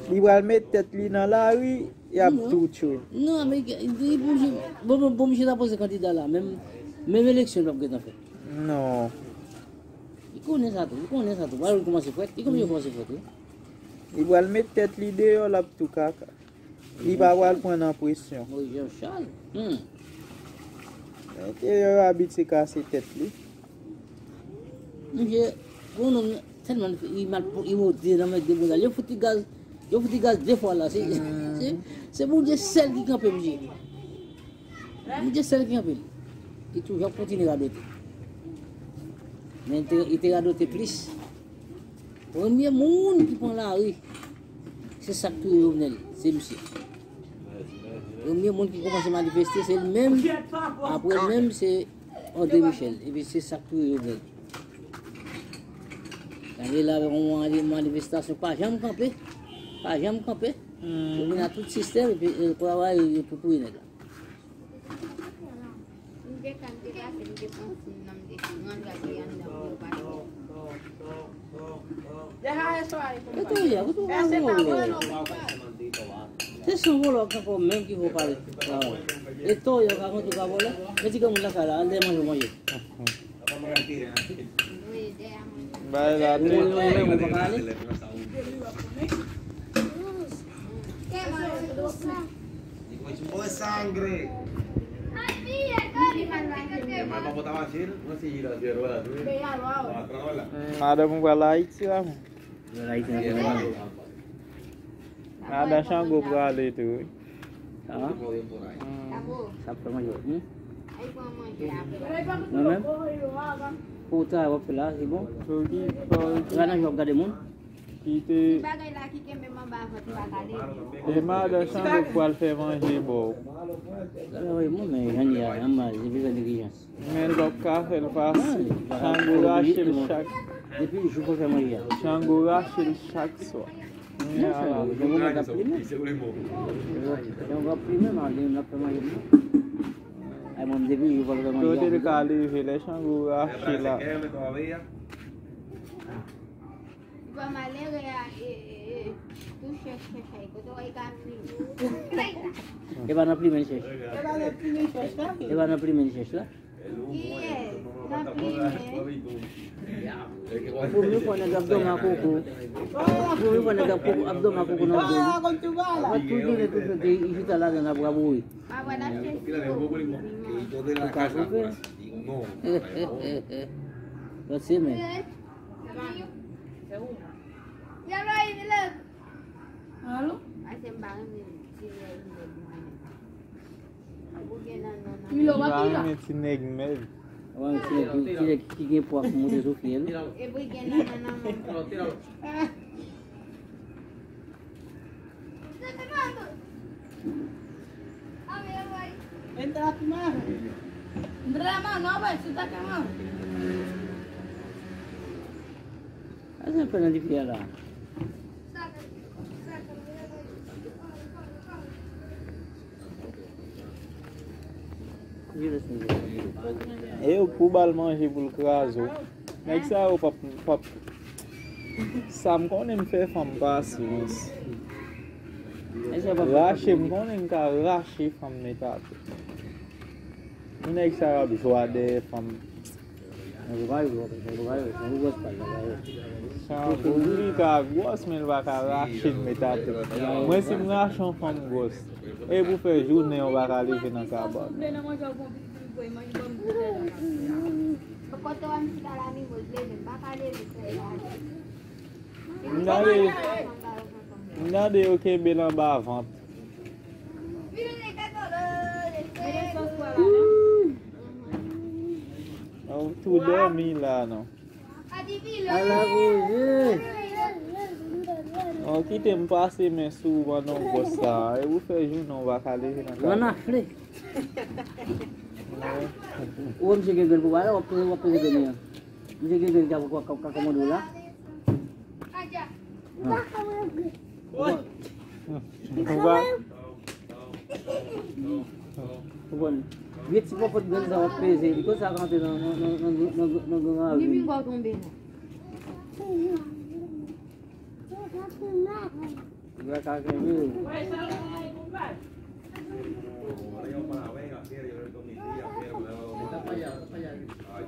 li pral met tèt li nan lari, y ap tou tchwe l. Non, Ameriken, li pou, bon, bon, bon, misye ta poze kandida la, menm, menm eleksyon l p ap gentan fè. Non. Li konnen sa tou, li konnen sa tou. Wè, li kòmanse frèt, li kòmanse frèt, wi. Li pral met tèt li deyò, l ap tou kaka. Li pa pral pran nan presyon. Moïse Jean Charles. Hmm. Enke yo abitye kase tèt li. Misye, gon nonm tèlman li mal, li wode nan men de moun la. Yo fout li gaz, yo fout li gaz de fwa la. Se, se, se Bondye sèl ki kanpe misye. Bondye sèl ki kanpe l. Li toujou ap kontinye radote. Men li te, li te radote plis. Premye moun ki pran lari, se sa k touye Jovenel, se misye. Premye moun ki kòmanse manifeste, se li menm. Apre l menm, se André Michel. Epi se sa k touye Jovenel. Gade la, yon mani-, manifestasyon pa janm kanpe. Pa janm kanpe. Yo vin ak tout sistèm, epi, e, travay, yo pou touye nèg la. M te ka, m te pase, m te pran ti m nan, m te rantre ak li anndan pou yo pase. E tou ye, ou tou ka vòlè. Se san vòlè k ankò menm ki fè w pale. E tou ye, ka konn tou ka vòlè. Men ti granmoun lakay la, al dèyè manje, manje. Bay la, te. Madanm ou pral Ayiti la, men. Madan Chango prale tou, wi. Sa? Hmm. Sa ap fè manje, wi. Mwen menm? Pou travay w ap fè la, se bon? Pou ki travay? Travay nan jòb gade moun. Ki te. Ti bagay la ki kenbe m anba vant pa ka leve. E madan Chango k pral fè manje ba w. Travay moun, men jan li a, anba, li bezwen neglijans. Men l p ap ka fè l pase. Chango rache l chak. Depi jou pou fè manje a. Chango rache l chak swa. Non, Chango, Chango mwen t ap plimen. Chango ap plimen, m ap fè manje pou mwen. Ay, mwen, depi jou pou fè manje a. Kote l ka leve, lè Chango rache la. Li pa malere a, e, e, e, tou chèch, chèch, ay, kote w wè l ka vini. E pa nan plimen chèch. E pa nan plimen chèch la. E pa nan plimen chèch la. Kiyès? Nan plimen. Pou vin fò nèg ap dòmi ak koko. Pou vin fò nèg ap koko, ap dòmi ak koko nan do li. Ap tou jounen, tout jounen, te chita ladan l ap raboure. Ou ka soupe. Lòt semèn. Alo? Ase m pa renmen ti lè li nèg mwen. Li pa renmen ti nèg mèg. Ou pa renmen ti nèg, ti nèg ki gen pwa pou monte sou fyèl. Epi gen nannan nan men. Entra tu madre. Entra mano, ve, si está quemado. Asa fè nan lipyè la. E yo pou ba l manje pou l kraze w. Nèg sa yo p ap, p ap. Sa m konnen m fè fanm pasyans. Rache, m konnen m ka rache fanm met atè. Nèg sa yo ap jwa dèyè fanm. Chango li ka gwòs, men l pa ka rache l met atè. Mwen, si m rache yon fanm gwòs, e pou fè jounen, ou pa ka leve nan kabann. M gade, m gade yo kenbe l anba vant. Ou tou dòmi la, non? Ala koze. Ou kite m pase men sou ou pandan w gwòs sa. E ou fè jounen w pa ka leve nan kay. Ou wè misye gen grenn pou pale, w ap peze, w ap peze grenn li an. Misye gen grenn k ap, k ap, k ap kòmande w la. Ou pa. Ou pa. Ou konn, vye ti pòpòt grenn sa w ap peze, li konsa k antre nan, nan, nan, nan, nan, nan, nan grann ravin. Li vin bò tonbe la. Li pa ka kenbe. Li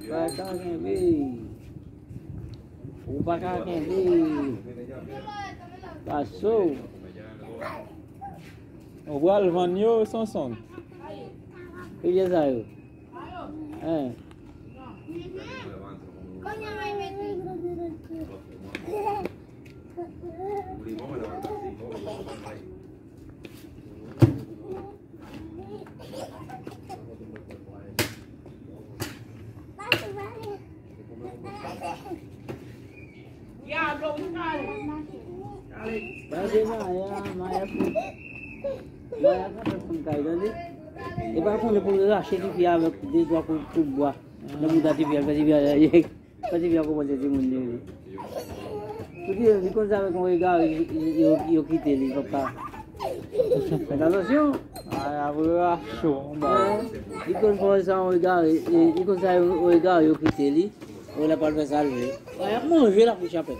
pa ka kenbe. Ou pa ka kenbe. Paso. Ou pral vann yo, Sonson? Ki je sa yo? Hein? Gade Maya, Maya pou, Maya kontan fanm kay, tande. E pa konnen pou rache tifi avèk de twa kout, kout bwa nan bouda tifi a, fè tifi a, fè tifi a konprann se timoun li ye. Pou di, li konn sa avèk yon egare, yo, yo, yo kite li, papa. Fèt atansyon. Ay, ap rache w anba. Li konn fè sa yon egare, li konn sa yon egare, yo kite li. Ou la pral fè sa l vle. Ay, ap manje la pou chapèt.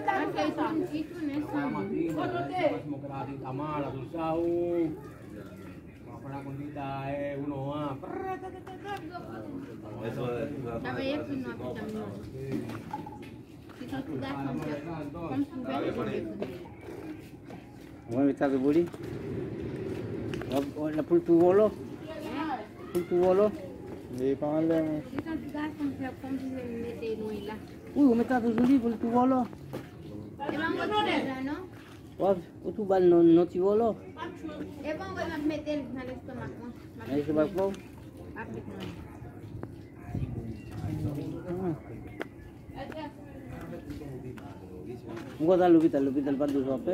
Paske li tounen, li tounen san. Travay epi nou ap tann nou. Si se yon ti gason, se kòmsi w bèl, se bèl. Mwen met sa tou pou li. W ap, w ap pou l tou vòlò. Pou l tou vòlò. Li pa anlè, non. Si se yon ti gason, se kòmsi w mete nou la. Wi, ou met sa tou sou li pou l tou vòlò. E pa yon ti gason, non? W ap, ou tou ba l non, non ti vòlò. E pa yon mwen m ap mete l nan lestomak mwen. Nan lestomak mwen? M ap met mwen. Mwen konn al lopital, lopital pa t bezwen pè.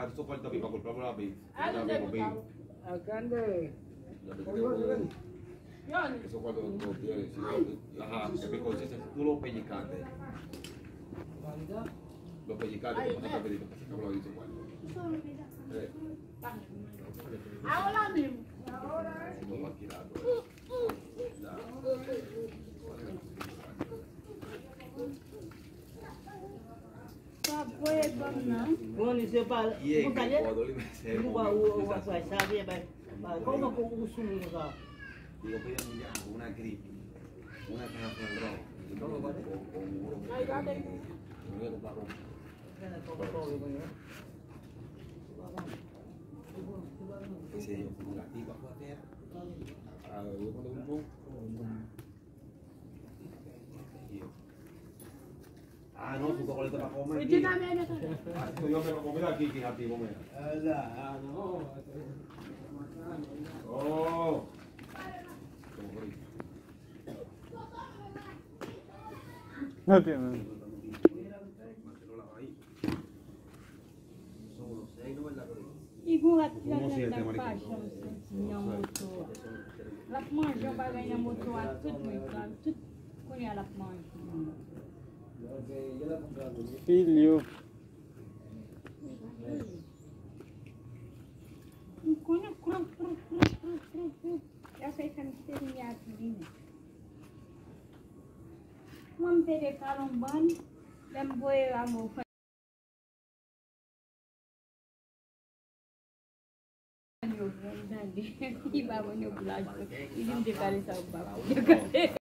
Agora só falta bem para comprar para bem. Agora. Eso cuando no tienes, ajá, es porque consiste tú lo pellizcaste. Lo pellizcaste, como está perdido, pues se acabó la vida igual. Eh. Ahora mismo. Vamos a quitarlo. Sa voye banm nan. Bon, li se pa, ou gade, ou pa, ou, ou pa fè sa, vye bay. Kòman pou ou sou moun sa? Digo, voy a mirar una gripe, una caja de ron, o un ron. Ay, gade. Ese yo, una tipa fue a hacer. Ah, yo cuando un ron. Ah, no, su colita para comer. Yo también me... Ah, si yo me comí aquí, aquí, aquí, comer. Ah, no. Oh. Ok, man. Li gon rat ki la plenn la pa janm soti nan moto a. L ap manje yon bagay nan moto a tout nwit la, tout kounye a l ap manje. Filyo. M konnen kroup, kroup, kroup, kroup, kroup, kroup. Y ap fè fè m kite limyè a tou vini. Mwen m te de kalon bann, lè m voye Ramo. Yo, m tande. Li pa konn yo pou laj. Li di m te kale sa ou pa konn yo kale.